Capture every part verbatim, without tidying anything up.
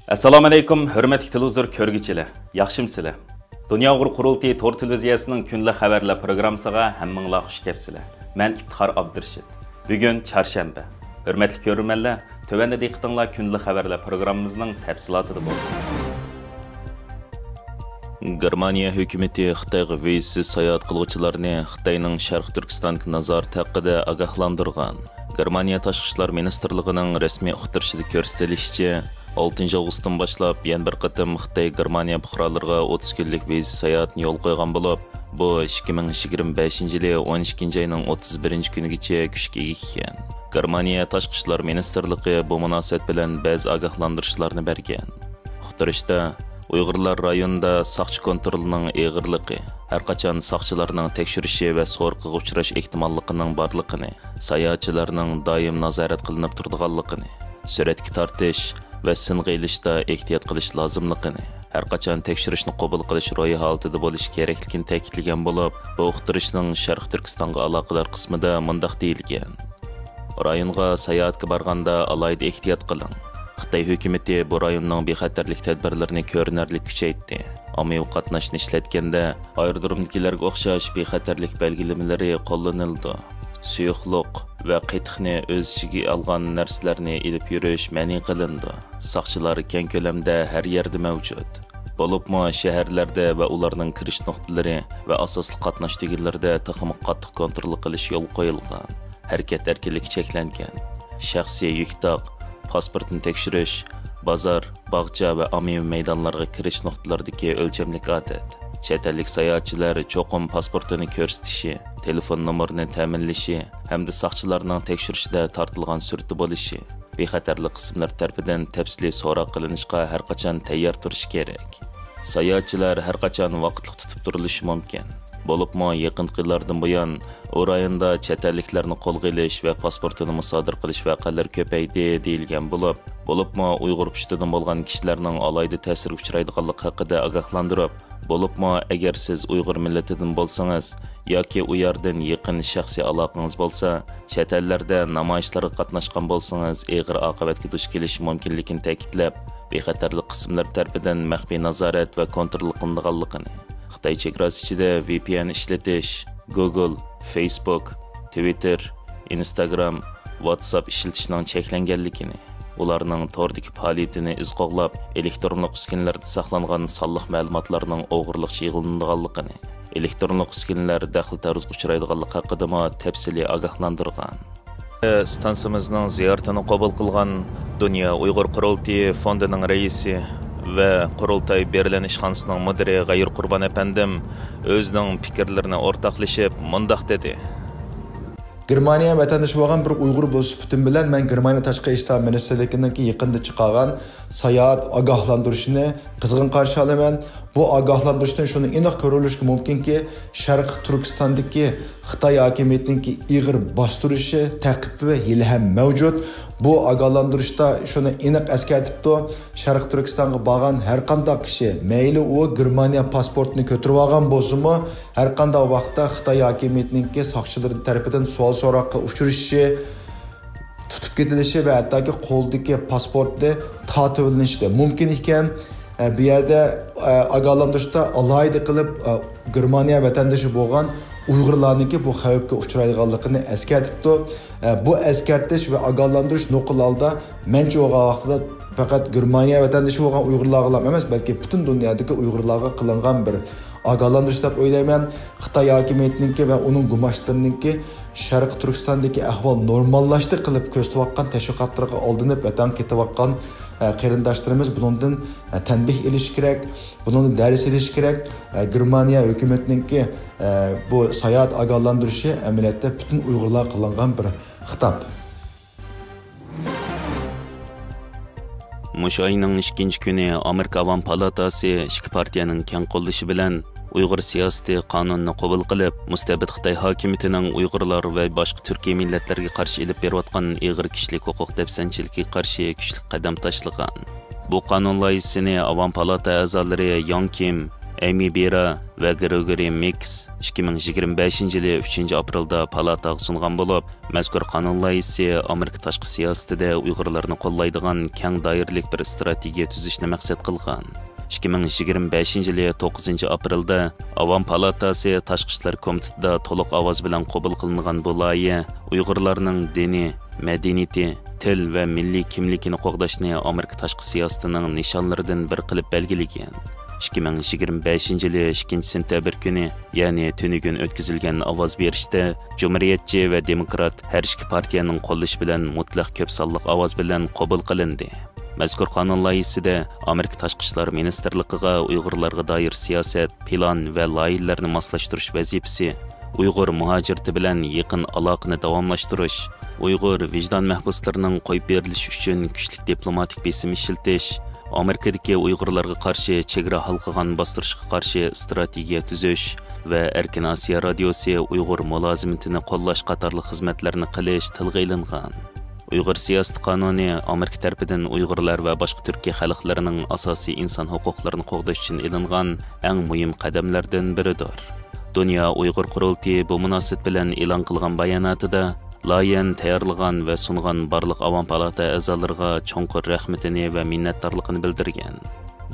ئەسسالامۇئەلەيكۇم، ھۆرمەتلىك تېلېۋىزور كۆرگۈچىلەر، ياخشىمۇسىلەر؟ دۇنيا ئۇيغۇر قۇرۇلتىيى تور تېلېۋىزىيەسىنىڭ كۈندىلىك خەۋەرلەر پروگراممىسىغا ھەممىڭلار خۇش كەپسىلەر. مەن ئىپتىخار ئابدۇرېشىت. بۈگۈن چارشەنبە. ھۆرمەتلىك كۆرۈرمەنلەر، تۆۋەندە دىققىتىڭلار كۈندىلىك خەۋەرلەر پروگراممىمىزنىڭ تەپسىلاتىدا بولسۇن. گېرمانىيە ھۆكۈمىتى خىتايغا ۋىزىسىز ساياھەت قىلغۇچىلارنى خىتاينىڭ شەرقىي تۈركىستاندىكى نازارىتى ھەققىدە ئاگاھلاندۇرغان. گېرمانىيە تاشقى ئىشلار مىنىستىرلىقىنىڭ رەسمىي ئۇقتۇرۇشىدا كۆرسىتىلىشىچە، ئالتىنچى ئاۋغۇستتىن باشلاپ يەنە بىر قېتىم خىتاي گېرمانىيە پۇقرالىرىغا ئوتتۇز كۈنلۈك ۋىزا ساياھىتىنى يولغا قويغان بولۇپ، بۇ ئىككى مىڭ يىگىرمە بەشىنچى يىلى ئون ئىككىنچى ئاينىڭ ئوتتۇز بىرىنچى كۈنىگىچە كۈچكە ئىگە ئىكەن. گېرمانىيە تاشقى ئىشلار مىنىستىرلىقى بۇ مۇناسىۋەت بىلەن بەزى ئاگاھلاندۇرۇشلارنى بەرگەن. ئۇقتۇرۇشتا، ئۇيغۇرلار رايونىدا ساقچى كونترولىنىڭ ئېغىرلىقى، ھەرقاچان ساقچىلارنىڭ تەكشۈرۈشى ۋە سورىقىغا ئۇچراش ئېھتىماللىقىنىڭ بارلىقىنى، ساياھەتچىلەرنىڭ دائىم نازارەت قىلىنىپ تۇرىدىغانلىقىنى، سۈرەتكە تارتىش ۋە سىنغا ئېلىشتا ئېھتىيات قىلىش لازىملىقىنى، ھەرقاچان تەكشۈرۈشنى قوبۇل قىلىش روھى ھالىتىدە بولۇش كېرەكلىكىنى تەكىتلىگەن بولۇپ، بۇ ئۇقتۇرۇشنىڭ شەرقىي تۈركىستانغا ئالاقىدار قىسمىدا مۇنداق دېيىلگەن: رايونغا ساياھەتكە بارغاندا ئالاھىدە ئېھتىيات قىلىڭ. خىتاي ھۆكۈمىتى بۇ رايوننىڭ بىخەتەرلىك تەدبىرلىرىنى كۆرۈنەرلىك كۈچەيتتى. ئاممىۋى قاتناشنى ئىشلەتكەندە، ئايرودرومدىكىلەرگە ئوخشاش بىخەتەرلىك بەلگىلىمىلىرى قوللىنىلىدۇ. سۇيۇقلۇق ۋە قېتىقنى ئۆز ئىچىگە ئالغان نەرسىلەرنى ئېلىپ يۈرۈش مەنئى قىلىنىدۇ. ساقچىلار كەڭ كۆلەمدە ھەر يەردە مەۋجۇت. بولۇپمۇ شەھەرلەردە ۋە ئۇلارنىڭ كىرىش نۇقتىلىرى ۋە ئاساسلىق قاتناش تۈگۈنلىرىدە تېخىمۇ قاتتىق كونترول قىلىش يولغا قويۇلغان. ھەرىكەت ئەركىنلىكى چەكلەنگەن. شەخسىي يۈك تاق، پاسپورتنى تەكشۈرۈش، بازار، باغچە ۋە ئاممىۋى مەيدانلارغا كىرىش نۇقتىلىرىدىكى ئۆلچەملىك ئادەت. چەت ئەللىك ساياھەتچىلەر چوقۇم پاسپورتىنى كۆرسىتىشى، تېلېفون نومۇرىنى تەمىنلىشى ھەمدە ساقچىلارنىڭ تەكشۈرۈشىدە تارتىلغان سۈرىتى بولۇشى، بىخەتەرلىك قىسىملىرى تەرىپىدىن تەپسىلىي سوراق قىلىنىشقا ھەرقاچان تەييار تۇرۇشى كېرەك. ساياھەتچىلەر ھەرقاچان ۋاقىتلىق تۇتۇپ تۇرۇلۇشى مۇمكىن. بولۇپمۇ يېقىنقى يىللاردىن بۇيان، ئۇ رايوندا چەت ئەللىكلەرنى قولغا ئېلىش ۋە پاسپورتىنى مۇسادىرە قىلىش ۋەقەلىرى كۆپەيدى، دېيىلگەن بولۇپ، بولۇپمۇ ئۇيغۇر پۇشتىدىن بولغان كىشىلەرنىڭ ئالاھىدە تەسىرگە ئۇچرايدىغانلىقى ھەققىدە ئاگاھلاندۇرۇپ، بولۇپمۇ ئەگەر سىز ئۇيغۇر مىللىتىدىن بولسىڭىز ياكى ئۇ يەردىن يېقىن شەخسىي ئالاقىڭىز بولسا، چەت ئەللەردە نامايىشلارغا قاتناشقان بولسىڭىز، ئېغىر ئاقىۋەتكە دۇچ كېلىشى مۇمكىنلىكىنى تەكىتلەپ، بىخەتەرلىك قىسىملىرى تەرىپىدىن مەخپىي نازارەت ۋە كونترول قىلىنىدىغانلىقىنى، خىتاي چېگراسى ئىچىدە ۋى پى ئېن ئىشلىتىش، گۇگل، فېيسبۇك، تۋىتتېر، ئىنستاگرام، ۋاتساپ ئىشلىتىشنىڭ چەكلەنگەنلىكىنى، ئۇلارنىڭ توردىكى پائالىيىتىنى ئىز قوغلاپ، ئېلېكترونلۇق ئۈسكۈنىلەردە ساقلانغان سانلىق مەلۇماتلارنىڭ ئوغرىلىقچە يىغىلىدىغانلىقىنى، ئېلېكترونلۇق ئۈسكۈنىلەر دەخلى-تەرۇزغا ئۇچرايدىغانلىقى ھەققىدىمۇ تەپسىلىي ئاگاھلاندۇرغان. ئىستانسىمىزنىڭ زىيارىتىنى قوبۇل قىلغان دۇنيا ئۇيغۇر قۇرۇلتىيى فوندىنىڭ رەئىسى ۋە قۇرۇلتاي بېرلىن ئىشخانىسىنىڭ مۇدىرى غەيرىي قۇربان ئەپەندىم ئۆزىنىڭ پىكىرلىرىنى ئورتاقلىشىپ مۇنداق دېدى. گېرمانىيە ۋەتەندىشى بولغان بىر ئۇيغۇر بولۇش سۈپىتىم بىلەن، مەن گېرمانىيە تاشقى ئىشلار مىنىستىرلىكىنىڭكى يېقىندا چىقارغان ساياھەت ئاگاھلاندۇرۇشىنى قىزغىن قارشى ئالىمەن. بۇ ئاگاھلاندۇرۇشتىن شۇنى ئېنىق كۆرۈۋېلىشقا مۇمكىنكى، شەرقىي تۈركىستاندىكى خىتاي ھاكىمىيىتىنىڭكى ئېغىر باستۇرۇشى، تەقىبى ھېلىھەم مەۋجۇت. بۇ ئاگاھلاندۇرۇشتا شۇنى ئېنىق ئەسكەرتىپتۇ، شەرقىي تۈركىستانغا بارغان ھەرقانداق كىشى، مەيلى ئۇ گېرمانىيە پاسپورتىنى كۆتۈرۈۋالغان بولسىمۇ، ھەرقانداق ۋاقىتتا خىتاي ھاكىمىيىتىنىڭكى ساقچىلىرى تەرىپىدىن سوئال-سوراققا ئۇچرىشىشى، تۇتۇپ كېتىلىشى ۋە ھەتتاكى قولىدىكى پاسپورتنى تارتىۋېلىنىشى مۇمكىن ئىكەن. ئە، بۇ يەردە، ئە، ئاگاھلاندۇرۇشتا ئالاھىدە قىلىپ، ئە، گېرمانىيە ۋەتەندىشى بولغان ئۇيغۇرلارنىڭكى بۇ خەۋپكە ئۇچرايدىغانلىقىنى ئەسكەرتىپتۇ. ئە، بۇ ئەسكەرتىش ۋە ئاگاھلاندۇرۇش نوقۇل ھالدا مەنچە بولغان ۋاقتىدا پەقەت گېرمانىيە ۋەتەندىشى بولغان ئۇيغۇرلارغىلا ئەمەس، بەلكى پۈتۈن دۇنيادىكى ئۇيغۇرلارغا قىلىنغان بىر ئاگاھلاندۇرۇش دەپ ئويلايمەن. خىتاي ھاكىمىيىتىنىڭكى ۋە ئۇنىڭ گۇماشلىرىنىڭكى شەرقىي تۈركىستاندىكى ئەھۋال نورماللاشتى قىلىپ كۆرسىتىۋاتقان تەشۋىقاتلىرىغا ئالدىنىپ ۋەتەنگە كېتىۋاتقان، ئە، قېرىنداشلىرىمىز بۇنىڭدىن، ئە، تەنبىھ ئېلىشى كېرەك، بۇنىڭدىن دەرس ئېلىشى كېرەك. ئە، گېرمانىيە ھۆكۈمىتىنىڭكى، ئە، بۇ ساياھەت ئاگاھلاندۇرۇشى ئەمەلىيەتتە پۈتۈن ئۇيغۇرلارغا قىلىنغان بىر خىتاب. مۇشۇ ئاينىڭ ئىككىنچى كۈنى ئامېرىكا ئاۋام پالاتاسى ئىككى پارتىيەنىڭ كەڭ قوللىشى بىلەن ئۇيغۇر سىياسىتى قانۇنىنى قوبۇل قىلىپ، مۇستەبىت خىتاي ھاكىمىيىتىنىڭ ئۇيغۇرلار ۋە باشقا تۈركىي مىللەتلەرگە قارشى ئېلىپ بېرىۋاتقان ئېغىر كىشىلىك ھوقۇق دەپسەندىچىلىكىگە قارشى كۈچلۈك قەدەم تاشلىغان. بۇ قانۇن لايىھىسىنى ئاۋام پالاتا ئەزالىرى ياڭ كىم، ئەيمى بېرا ۋە گرېگورىي مېكس ئىككى مىڭ يىگىرمە بەشىنچى يىلى ئۈچىنچى ئاپرېلدا پالاتاغا سۇنغان بولۇپ، مەزكۇر قانۇن لايىھىسى ئامېرىكا تاشقى سىياسىتىدە ئۇيغۇرلارنى قوللايدىغان كەڭ دائىرىلىك بىر ئىستراتېگىيە تۈزۈشنى مەقسەت قىلغان. ئىككى مىڭ يىگىرمە بەشىنچى يىلى توققۇزىنچى ئاپرېلدا ئاۋام پالاتاسى تاشقى ئىشلار كومىتېتىدا تولۇق ئاۋاز بىلەن قوبۇل قىلىنغان بۇ لايىھە ئۇيغۇرلارنىڭ دىنىي، مەدەنىيىتى، تىل ۋە مىللىي كىملىكىنى قوغداشنى ئامېرىكا تاشقى سىياسىتىنىڭ نىشانلىرىدىن بىرى قىلىپ بەلگىلىگەن. ئىككى مىڭ يىگىرمە بەشىنچى يىلى ئىككىنچى سېنتەبىر كۈنى، يەنى تۈنۈگۈن ئۆتكۈزۈلگەن ئاۋاز بېرىشتە، جۇمھۇرىيەتچى ۋە دېموكرات ھەر ئىككى پارتىيەنىڭ قوللىشى بىلەن مۇتلەق كۆپ سانلىق ئاۋاز بىلەن قوبۇل قىلىندى. مەزكۇر قانۇن لايىھىسىدە ئامېرىكا تاشقى ئىشلار مىنىستىرلىقىغا ئۇيغۇرلارغا دائىر سىياسەت، پىلان ۋە لايىھىلەرنى ماسلاشتۇرۇش ۋەزىپىسى، ئۇيغۇر مۇھاجىرىتى بىلەن يېقىن ئالاقىنى داۋاملاشتۇرۇش، ئۇيغۇر ۋىجدان مەھبۇسلىرىنىڭ قويۇپ بېرىلىشى ئۈچۈن كۈچلۈك دىپلوماتىك بېسىم ئىشلىتىش، ئامېرىكىدىكى ئۇيغۇرلارغا قارشى چېگرا ھالقىغان باستۇرۇشقا قارشى ئىستراتېگىيە تۈزۈش ۋە ئەركىن ئاسىيا رادىيوسى ئۇيغۇر مۇلازىمىتىنى قوللاش قاتارلىق خىزمەتلەرنى قىلىش تىلغا ئېلىنغان. ئۇيغۇر سىياسىتى قانۇنى ئامېرىكا تەرىپىدىن ئۇيغۇرلار ۋە باشقا تۈركىي خەلقلەرنىڭ ئاساسىي ئىنسان ھوقۇقلىرىنى قوغداش ئۈچۈن ئېلىنغان ئەڭ مۇھىم قەدەملەردىن بىرىدۇر. دۇنيا ئۇيغۇر قۇرۇلتىيى بۇ مۇناسىۋەت بىلەن ئېلان قىلغان باياناتىدا، لايىھەنى تەييارلىغان ۋە سۇنغان بارلىق ئاۋام پالاتا ئەزالىرىغا چوڭقۇر رەھمىتىنى ۋە مىننەتدارلىقىنى بىلدۈرگەن.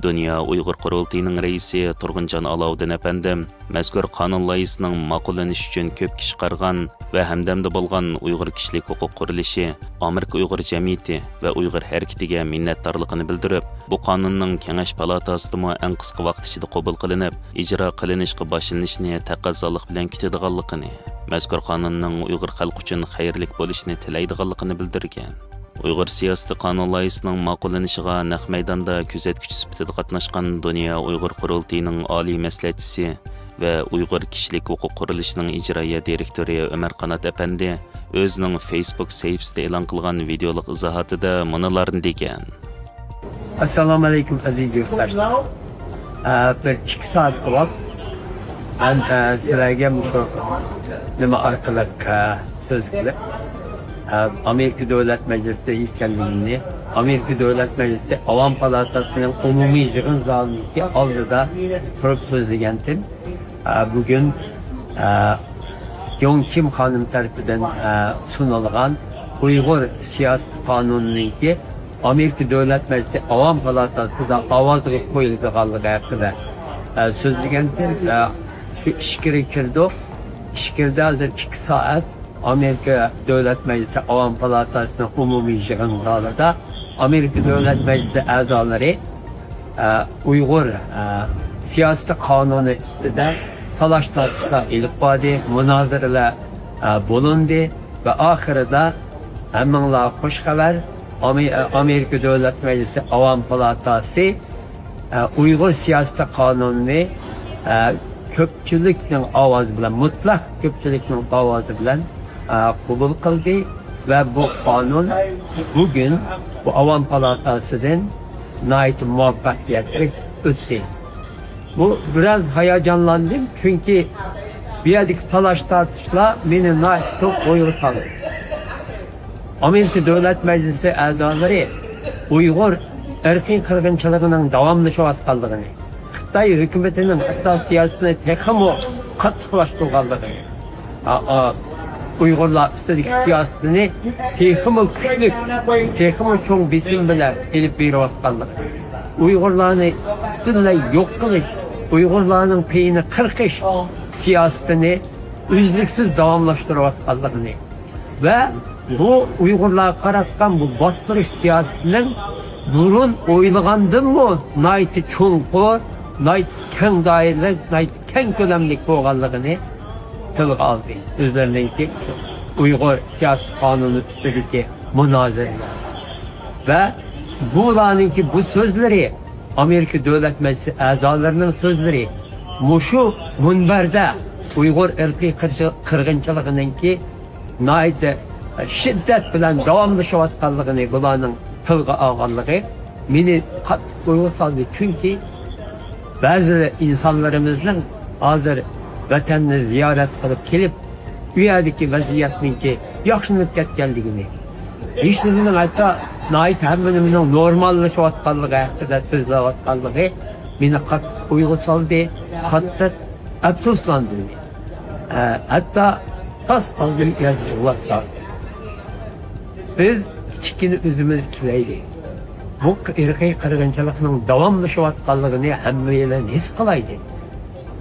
دۇنيا ئۇيغۇر قۇرۇلتىيىنىڭ رەئىسى تۇرغۇنجان ئالاۋۇدىن ئەپەندىم مەزكۇر قانۇن لايىھىسىنىڭ ماقۇللىنىشى ئۈچۈن كۆپ كىشى چىقارغان ۋە ھەمدەمدە بولغان ئۇيغۇر كىشىلىك ھوقۇق قۇرۇلۇشى، ئامېرىكا ئۇيغۇر جەمئىيىتى ۋە ئۇيغۇر ھەرىكىتىگە مىننەتدارلىقىنى بىلدۈرۈپ، بۇ قانۇننىڭ كېڭەش پالاتاسىدىمۇ ئەڭ قىسقا ۋاقىت ئىچىدە قوبۇل قىلىنىپ، ئىجرا قىلىنىشقا باشلىنىشىنى تەقەززالىق بىلەن كۈتىدىغانلىقىنى، مەزكۇر قانۇننىڭ ئۇيغۇر خەلقى ئۈچۈن خەيرلىك بولۇشىنى تىلەيدىغانلىقىنى بىلدۈرگەن. ئۇيغۇر سىياسىتى قانۇن لايىھىسىنىڭ ماقۇللىنىشىغا نەق مەيداندا كۆزەتكۈچى سۈپىتىدە قاتناشقان دۇنيا ئۇيغۇر قۇرۇلتىيىنىڭ ئالىي مەسلىھەتچىسى ۋە ئۇيغۇر كىشىلىك ھوقۇق قۇرۇلۇشىنىڭ ئىجرائىيە دىرېكتورى ئۆمەر قانات ئەپەندى ئۆزىنىڭ فېيسبۇك سەھىپىسىدە ئېلان قىلغان ۋىدېئولۇق ئىزاھاتىدا مۇنۇلارنى دېگەن. ئەسسالامۇ ئەلەيكۇم، ئەزىز يۇرتداشلار. ئە، بىر ئىككى سائەت بولۇپ، مەن، ئە، سىلەرگە مۇشۇ نېمە ئارقىلىق، ئە، سۆز قىلىپ، ئە، ئامېرىكا دۆلەت مەجلىسى ئىكەنلىكىنى، ئامېرىكا دۆلەت مەجلىسى ئاۋام پالاتاسىنىڭ ئومۇمىي يىغىن زالىنىڭكى ئالدىدا تۇرۇپ سۆزلىگەنتىم. ئە، بۈگۈن، ئە، يوڭ كىم خانىم تەرىپىدىن، ئە، سۇنۇلغان ئۇيغۇر سىياسىي قانۇنىنىڭكى ئامېرىكا دۆلەت مەجلىسى ئاۋام پالاتاسىدا ئاۋازغا قويۇلىدىغانلىقى ھەققىدە، ئە، سۆزلىگەنتىم. ئە، شۇ ئىچكىرىگە كىردۇق. ئىچكىرىدە ھازىر ئىككى سائەت ئامېرىكا دۆلەت مەجلىسى ئاۋام پالاتاسىنىڭ ئومۇمىي يىغىن زالىدا ئامېرىكا دۆلەت مەجلىسى ئەزالىرى، ئە، ئۇيغۇر، ئە، سىياسىي قانۇنى ئۈستىدە تالاش-تارتىشلار ئېلىپ باردى، مۇنازىرىلەر، ئە، بولۇندى ۋە ئاخىرىدا ھەممىڭلارغا خۇش خەۋەر، ئامې-، ئە، ئامېرىكا دۆلەت مەجلىسى ئاۋام پالاتاسى ئە، ئۇيغۇر سىياسىي قانۇنىنى، ئە، كۆپچىلىكنىڭ ئاۋازى بىلەن، مۇتلەق كۆپچىلىكنىڭ ئاۋازى بىلەن، ئە، قوبۇل قىلدى ۋە بۇ قانۇن بۈگۈن بۇ ئاۋام پالاتاسىدىن ناھايىتى مۇۋەپپەقىيەتلىك ئۆتتى. بۇ بىراز ھاياجانلاندىم، چۈنكى بۇ يەردىكى تالاش-تارتىشلار مېنى ناھايىتى چوڭ ئويغا سالدى. ئامېرىكا دۆلەت مەجلىسى ئەزالىرى ئۇيغۇر ئىرقىي قىرغىنچىلىقىنىڭ داۋاملىشىۋاتقانلىقىنى، خىتاي ھۆكۈمىتىنىڭ خىتاي سىياسىتىنى تېخىمۇ قاتتىقلاشتۇرغانلىقىنى، ئا، ئا، ئۇيغۇرلار ئۈستىدىكى سىياسىتىنى تېخىمۇ كۈچلۈك، تېخىمۇ چوڭ بېسىم بىلەن ئېلىپ بېرىۋاتقانلىقىنى، ئۇيغۇرلارنى پۈتۈنلەي يوق قىلىش، ئۇيغۇرلارنىڭ پېيىنى قىرقىش سىياسىتىنى ئۈزلۈكسىز داۋاملاشتۇرۇۋاتقانلىقىنى، ۋە بۇ ئۇيغۇرلارغا قاراتقان بۇ باستۇرۇش سىياسىتىنىڭ بۇرۇن ئويلىغاندىنمۇ ناھايىتى چوڭقۇر، ناھايىتى كەڭ دائىرىلىك، ناھايىتى كەڭ كۆلەملىك بولغانلىقىنى تىلغا ئالدى. ئۆزلىرىنىڭكى ئۇيغۇر سىياسىي قانۇنى ئۈستىدىكى مۇنازىرىلەر ۋە بۇلارنىڭكى بۇ سۆزلىرى، ئامېرىكا دۆلەت مەجلىسى ئەزالىرىنىڭ سۆزلىرى مۇشۇ مۇنبەردە ئۇيغۇر ئىرقىي قىرچى-، قىرغىنچىلىقىنىڭكى ناھايىتى شىددەت بىلەن داۋاملىشىۋاتقانلىقىنى بۇلارنىڭ تىلغا ئالغانلىقى مېنى قاتتىق ئويغا سالدى. چۈنكى بەزى ئىنسانلىرىمىزنىڭ ھازىر ۋەتەننى زىيارەت قىلىپ كېلىپ، ئۇ يەردىكى ۋەزىيەتنىڭكى ياخشىلىنىپ كەتكەنلىكىنى، ھېچنېمىنىڭ ھەتتا ناھايىتى ھەممە نېمىنىڭ نورماللىشىۋاتقانلىقى ھەققىدە سۆزلەۋاتقانلىقى مېنى قاتتىق ئويغا سالدى، قاتتىق ئەپسۇسلاندۇردى. ھە، ھەتتا تاس ئالدىم يىغلاپ سالدى. بىز كىچىككىنە ئۆزىمىزنى تۇتايلى. بۇ ئىرقىي قىرغىنچىلىقنىڭ داۋاملىشىۋاتقانلىقىنى ھەممەيلەن ھېس قىلايلى.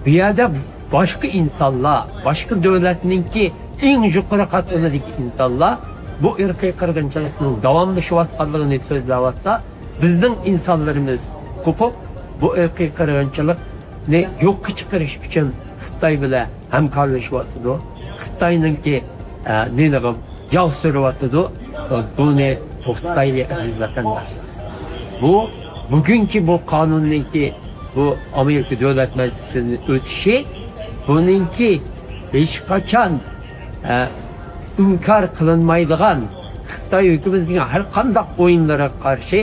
بۇ يەردە باشقا ئىنسانلار، باشقا دۆلەتنىڭكى ئەڭ يۇقىرى قاتلىمىدىكى ئىنسانلار بۇ ئىرقىي قىرغىنچىلىقنىڭ داۋاملىشىۋاتقانلىقىنى سۆزلەۋاتسا، بىزنىڭ ئىنسانلىرىمىز قوپۇپ، بۇ ئىرقىي قىرغىنچىلىقنى يوققا چىقىرىش ئۈچۈن خىتاي بىلەن ھەمكارلىشىۋاتىدۇ. خىتاينىڭكى، ئە، نېنىغا ياغ سۈرۈۋاتىدۇ. بۇنى توختىتايلى، ئەزىز ۋەتەنداشلار. بۇ، بۈگۈنكى بۇ قانۇننىڭكى، بۇ ئامېرىكا دۆلەت مەجلىسىدىن ئۆتۈشى، بۇنىڭكى ھېچقاچان، ئە، ئىنكار قىلىنمايدىغان خىتاي ھۆكۈمىتىنىڭ ھەر قانداق ئويۇنلىرىغا قارشى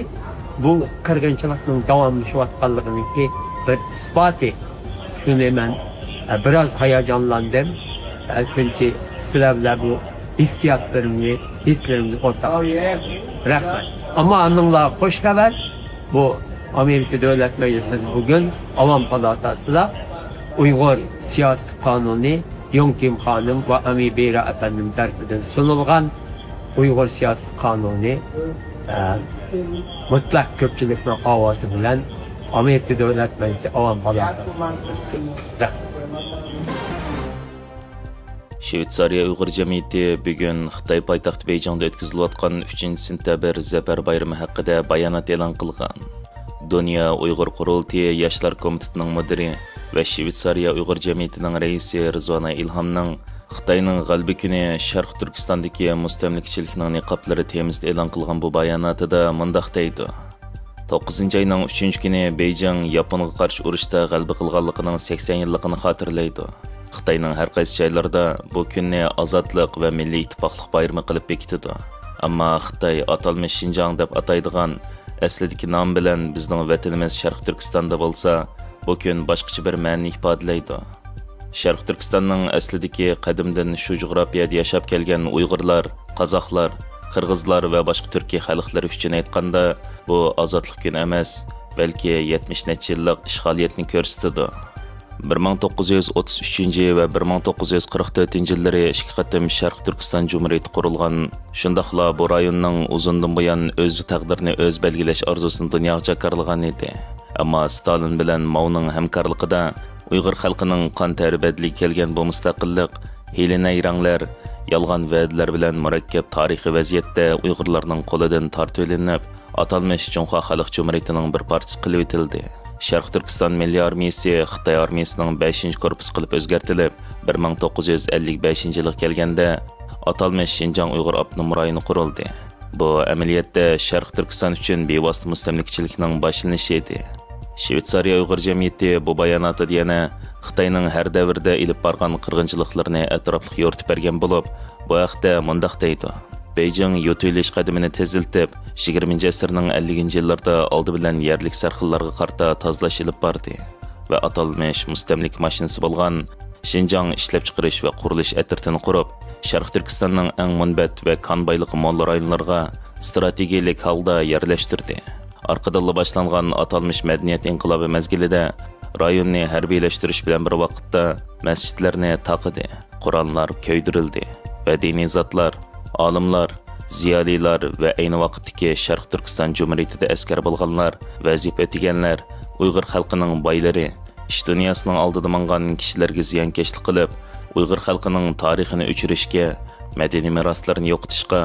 بۇ قىرغىنچىلىقنىڭ داۋاملىشىۋاتقانلىقىنىڭكى بىر ئىسپاتى. شۇنى مەن، ئە، بىراز ھاياجانلاندىم. ئە، چۈنكى سىلەر بىلەن بۇ ھېسسىياتلىرىمنى، ھېسلىرىمنى ئورتاقلاشتىم. رەھمەت. ئەمما ئاندىن بۇلار خوش خەۋەر. بۇ ئامېرىكا دۆلەت مەجلىسىدە بۈگۈن ئاۋام پالاتاسىدا ئۇيغۇر سىياسىي قانۇنى يوڭ كىم خانىم ۋە ئەمى بېرا ئەپەندىم تەرىپىدىن سۇنۇلغان ئۇيغۇر سىياسىي قانۇنى، ئە، مۇتلەق كۆپچىلىكنىڭ ئاۋازى بىلەن ئامېرىكا دۆلەت مەجلىسى ئاۋام پالاتاسىدا ئۆتتى. رەھمەت. شۋېتسارىيە ئۇيغۇر جەمئىيىتى بۈگۈن خىتاي پايتەختى بېيجىڭدا ئۆتكۈزۈلۈۋاتقان ئۈچىنچى سېنتەبىر زەپەر بايرىمى ھەققىدە بايانات ئېلان قىلغان. دۇنيا ئۇيغۇر قۇرۇلتىيى ياشلار كومىتېتىنىڭ مۇدىرى ۋە شۋېتسارىيە ئۇيغۇر جەمئىيىتىنىڭ رەئىسى رىزۋانە ئىلھامنىڭ خىتاينىڭ غەلىبە كۈنى شەرقىي تۈركىستاندىكى مۇستەملىكىچىلىكنىڭ نىقابلىرى تېمىسىدا ئېلان قىلغان بۇ باياناتىدا مۇنداق دەيدۇ: توققۇزىنچى ئاينىڭ ئۈچىنچى كۈنى بېيجىڭ ياپونغا قارشى ئۇرۇشتا غەلىبە قىلغانلىقىنىڭ سەكسەن يىللىقىنى خاتىرىلەيدۇ. خىتاينىڭ ھەر قايسى جايلىرىدا بۇ كۈننى ئازادلىق ۋە مىللىي ئىتتىپاقلىق بايرىمى قىلىپ بېكىتىدۇ. ئەمما خىتاي ئاتالمىش شىنجاڭ دەپ ئاتايدىغان ئەسلىدىكى نام بىلەن بىزنىڭ ۋەتىنىمىز شەرقىي تۈركىستاندا بولسا، بۇ كۈن باشقىچە بىر مەنىنى ئىپادىلەيدۇ. شەرقىي تۈركىستاننىڭ ئەسلىدىكى قەدىمدىن شۇ جۇغراپىيەدە ياشاپ كەلگەن ئۇيغۇرلار، قازاقلار، قىرغىزلار ۋە باشقا تۈركىي خەلقلەر ئۈچۈن ئېيتقاندا، بۇ ئازادلىق كۈنى ئەمەس، بەلكى يەتمىش نەچچە يىللىق ئىشغالىيەتنى كۆرسىتىدۇ. بىر مىڭ توققۇز يۈز ئوتتۇز ئۈچىنچى ۋە بىر مىڭ توققۇز يۈز قىرىق تۆتىنچى يىللىرى ئىككى قېتىم شەرقىي تۈركىستان جۇمھۇرىيىتى قۇرۇلغان، شۇنداقلا بۇ رايوننىڭ ئۇزۇندىن بۇيان ئۆز تەقدىرىنى ئۆزى بەلگىلەش ئارزۇسىنى دۇنياغا جاكارلىغان ئىدى. ئەمما ستالىن بىلەن ماۋنىڭ ھەمكارلىقىدا ئۇيغۇر خەلقىنىڭ قان تەرى بەدىلىگە كەلگەن بۇ مۇستەقىللىق ھىيلە-نەيرەڭلەر، يالغان ۋەدىلەر بىلەن مۇرەككەپ تارىخىي ۋەزىيەتتە ئۇيغۇرلارنىڭ قولىدىن تارتىۋېلىنىپ، ئاتالمىش جۇڭخۇا خەلق جۇمھۇرىيىتىنىڭ بىر پارچىسى قىلىۋېتىلدى. شەرقىي تۈركىستان مىللىي ئارمىيىسى خىتاي ئارمىيىسىنىڭ بەشىنچى كورپۇسى قىلىپ ئۆزگەرتىلىپ، بىر مىڭ توققۇز يۈز ئەللىك بەشىنچى يىلغا كەلگەندە ئاتالمىش شىنجاڭ ئۇيغۇر ئاپتونوم رايونى قۇرۇلدى. بۇ ئەمەلىيەتتە شەرقىي تۈركىستان ئۈچۈن بىۋاسىتە مۇستەملىكىچىلىكنىڭ باشلىنىشى ئىدى. شۋېتسارىيە ئۇيغۇر جەمئىيىتى بۇ باياناتىدا يەنە خىتاينىڭ ھەر دەۋردە ئېلىپ بارغان قىرغىنچىلىقلىرىنى ئەتراپلىق يورۇتۇپ بەرگەن بولۇپ، بۇ ھەقتە مۇنداق دەيدۇ: بېيجىڭ يۇتۇۋېلىش قەدىمىنى تېزلىتىپ، يىگىرمىنچى ئەسىرنىڭ ئەللىكىنچى يىللىرىدا ئالدى بىلەن يەرلىك سەرخىللارغا قارىتا تازىلاش ئېلىپ باردى ۋە ئاتالمىش مۇستەملىكە ماشىنىسى بولغان شىنجاڭ ئىشلەپچىقىرىش ۋە قۇرۇلۇش ئەترىتىنى قۇرۇپ، شەرقىي تۈركىستاننىڭ ئەڭ مۇنبەت ۋە كان بايلىقى مول رايونلىرىغا ئىستراتېگىيەلىك ھالدا يەرلەشتۈردى. ئارقىدىنلا باشلانغان ئاتالمىش مەدەنىيەت ئىنقىلابى مەزگىلىدە رايوننى ھەربىيلەشتۈرۈش بىلەن بىر ۋاقىتتا مەسچىتلەرنى تاقىدى، قوراللار كۆيدۈرۈلدى ۋە دىنىي زاتلار، ئالىملار، زىيالىيلار ۋە ئەينى ۋاقىتتىكى شەرقىي تۈركىستان جۇمھۇرىيىتىدە ئەسكەر بولغانلار، ۋەزىپە ئۆتىگەنلەر، ئۇيغۇر خەلقىنىڭ بايلىرى، ئىش دۇنياسىنىڭ ئالدىدا ماڭغان كىشىلەرگە زىيانكەشلىك قىلىپ، ئۇيغۇر خەلقىنىڭ تارىخىنى ئۆچۈرۈشكە، مەدەنىي مىراسلىرىنى يوقىتىشقا،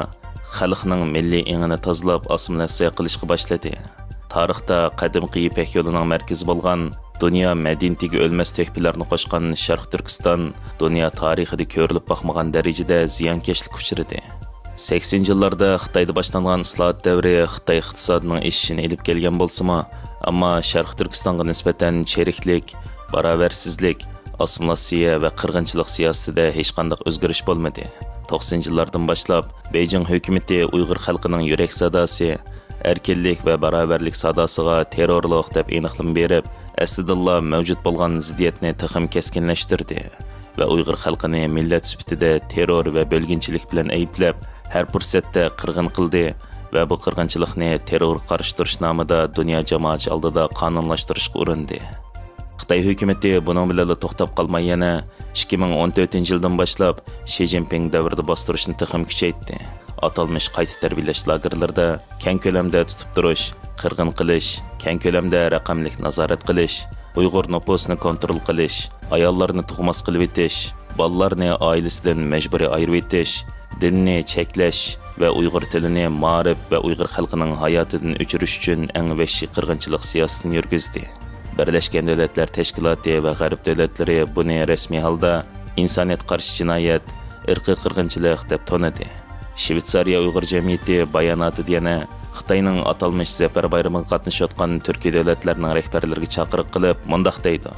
خەلقنىڭ مىللىي ئېڭىنى تازىلاپ، ئاسسىمىلياتسىيە قىلىشقا باشلىدى. تارىختا قەدىمكى يىپەك يولىنىڭ مەركىزى بولغان، دۇنيا مەدەنىيىتىگە ئۆلمەس تۆھپىلەرنى قوشقان شەرقىي تۈركىستان دۇنيا تارىخىدا كۆرۈلۈپ باقمىغان دەرىجىدە زىيانكەشلىككە ئۇچرىدى. سەكسىنىنچى يىللاردا خىتايدا باشلانغان ئىسلاھات دەۋرى خىتاي ئىقتىسادىنىڭ ئېشىشىنى ئېلىپ كەلگەن بولسىمۇ، ئەمما شەرقىي تۈركىستانغا نىسبەتەن چىرىكلىك، باراۋەرسىزلىك، ئاسسىمىلياتسىيە ۋە قىرغىنچىلىق سىياسىتىدە ھېچقانداق ئۆزگىرىش بولمىدى. توقسىنىنچى يىللاردىن باشلاپ، بېيجىڭ ھۆكۈمىتى ئۇيغۇر خەلقىنىڭ يۈرەك ساداسى، ئەركىنلىك ۋە باراۋەرلىك ساداسىغا تېررورلۇق دەپ ئېنىقلىما بېرىپ، ئەسلىدىنلا مەۋجۇت بولغان زىددىيەتنى تېخىمۇ كەسكىنلەشتۈردى ۋە ئۇيغۇر خەلقىنى مىللەت سۈپىتىدە تېررور ۋە بۆلگۈنچىلىك بىلەن ئەيىبلەپ، ھەر پۇرسەتتە قىرغىن قىلدى، ۋە بۇ قىرغىنچىلىقنى تېررورغا قارشى تۇرۇش نامىدا دۇنيا جامائەتچى ئالدىدا قانۇنلاشتۇرۇشقا ئۇرۇندى. خىتاي ھۆكۈمىتى بۇنىڭ بىلەنلا توختاپ قالماي، يەنە ئىككى مىڭ ئون تۆتىنچى يىلدىن باشلاپ شى جىنپىڭ دەۋرىدە باستۇرۇشنى تېخىمۇ كۈچەيتتى. ئاتالمىش قايتا تەربىيەلەش لاگېرلىرىدا كەڭ كۆلەمدە تۇتۇپ تۇرۇش، قىرغىن قىلىش، كەڭ كۆلەمدە رەقەملىك نازارەت قىلىش، ئۇيغۇر نوپۇسىنى كونترول قىلىش، ئاياللارنى تۇغماس قىلىۋېتىش، بالىلارنى ئائىلىسىدىن مەجبۇرىي ئايرىۋېتىش، دىننى چەكلەش ۋە ئۇيغۇر تىلىنى، مائارىپ ۋە ئۇيغۇر خەلقىنىڭ ھاياتىدىن ئۆچۈرۈش ئۈچۈن ئەڭ ۋەھشىي قىرغىنچىلىق سىياسىتىنى يۈرگۈزدى. بىرلەشكەن دۆلەتلەر تەشكىلاتى ۋە غەرب دۆلەتلىرى بۇنى رەسمىي ھالدا ئىنسانىيەتكە قارشى جىنايەت، ئىرقىي قىرغىنچىلىق دەپ تونىدى. شۋېتسارىيە ئۇيغۇر جەمئىيىتى باياناتىدا يەنە خىتاينىڭ ئاتالمىش زەپەر بايرىمىغا قاتنىشىۋاتقان تۈركىي دۆلەتلەرنىڭ رەھبەرلىرىگە چاقىرىق قىلىپ مۇنداق دەيدۇ: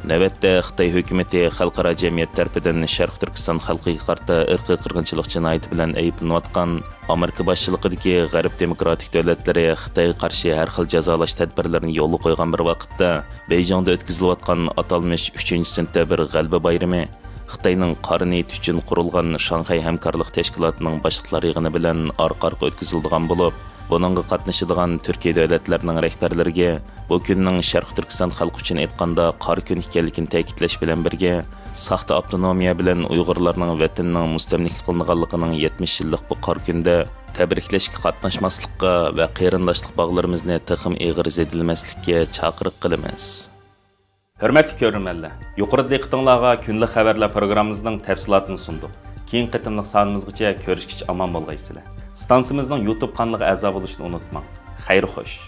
نۆۋەتتە خىتاي ھۆكۈمىتى خەلقئارا جەمئىيەت تەرىپىدىن شەرقىي تۈركىستان خەلقىگە قارىتا ئىرقىي قىرغىنچىلىق جىنايىتى بىلەن ئەيىبلىنىۋاتقان ئامېرىكا باشچىلىقىدىكى غەرب دېموكراتىك دۆلەتلىرى خىتايغا قارشى ھەر خىل جازالاش تەدبىرلىرىنى يولغا قويغان بىر ۋاقىتتا، بېيجىڭدا ئۆتكۈزۈلۈۋاتقان ئاتالمىش ئۈچىنچى سېنتەبىر غەلىبە بايرىمى خىتاينىڭ قارا نىيىتى ئۈچۈن قۇرۇلغان شاڭخەي ھەمكارلىق تەشكىلاتىنىڭ باشلىقلار يىغىنى بىلەن ئارقا-ئارقا ئۆتكۈزۈلىدىغان بولۇپ، بۇنىڭغا قاتنىشىدىغان تۈركىي دۆلەتلەرنىڭ رەھبەرلىرىگە بۇ كۈننىڭ شەرقىي تۈركىستان خەلقى ئۈچۈن ئېيتقاندا قارا كۈن ئىكەنلىكىنى تەكىتلەش بىلەن بىرگە، ساختا ئاپتونومىيە بىلەن ئۇيغۇرلارنىڭ ۋەتىنىنىڭ مۇستەملىكە قىلىنغانلىقىنىڭ يەتمىش يىللىق بۇ قارا كۈندە تەبرىكلەشكە قاتناشماسلىققا ۋە قېرىنداشلىق باغلىرىمىزنى تېخىمۇ ئېغىر زېدىلىمەسلىككە چاقىرىق قىلىمىز. ھۆرمەتلىك كۆرۈرمەنلەر، يۇقىرىدا دىققىتىڭلارغا كۈندىلىك خەۋەرلەر پروگراممىمىزنىڭ تەپسىلاتىنى سۇندۇق. كېيىنكى قېتىملىق سانىمىزغىچە كۆرۈشكىچە ئامان بولغايسىلەر. ئىستانسىمىزنىڭ يۇتۇب قانىلىغا ئەزا بولۇشنى ئۇنتۇماڭ. خەير خوش.